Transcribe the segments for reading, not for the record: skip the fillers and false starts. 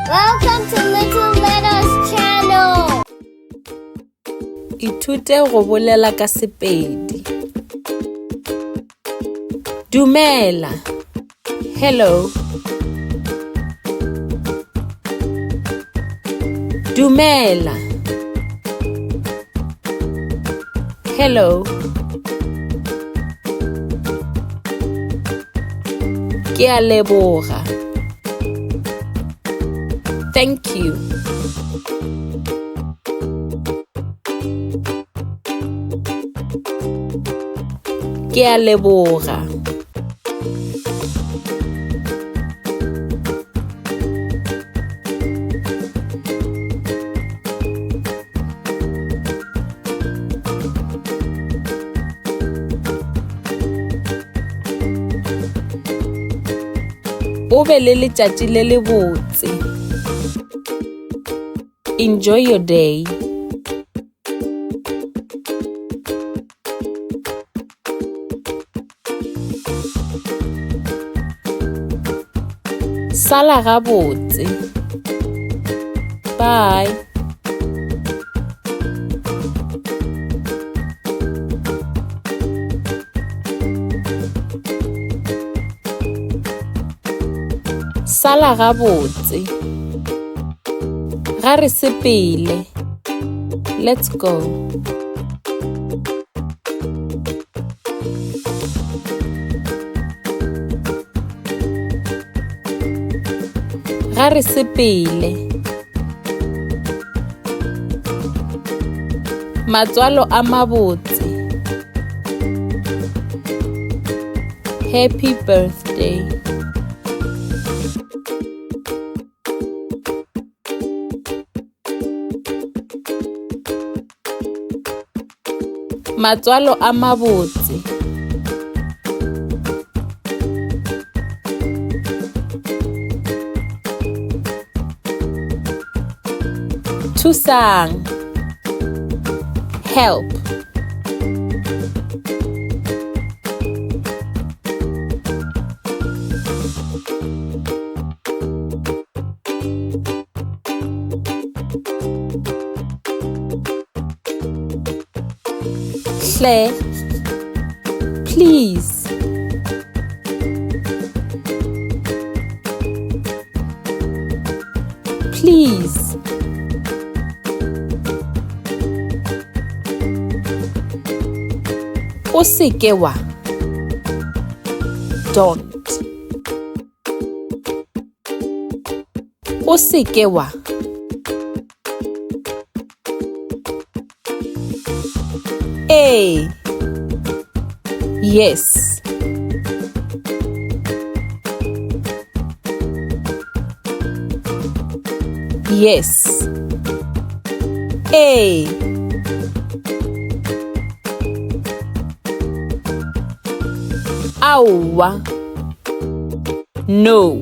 Welcome to Little Letters channel. Ithute go bolela ka Sepedi. Dumela. Hello. Dumela. Hello. Ke a leboga. Thank you. Ke a leboga. O be le letšatši le lebotse. Enjoy your day. Sala gabotse. Bye. Sala gabotse. Ga re sepele. Let's go. Ga re sepele. Matswalo a mabotse. Happy birthday. Matswalo a mabotse. Thusang. Help. Hle. Please. Please. O se ke wa. Don't. O se ke wa. Ee. Yes. Yes. Ee. Aowa. No.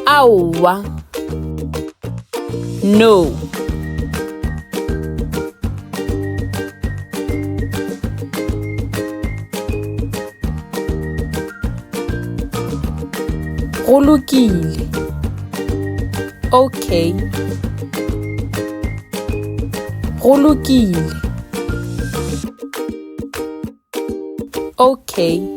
Aowa. No. Go lokile. Okay. Go lokile. Okay.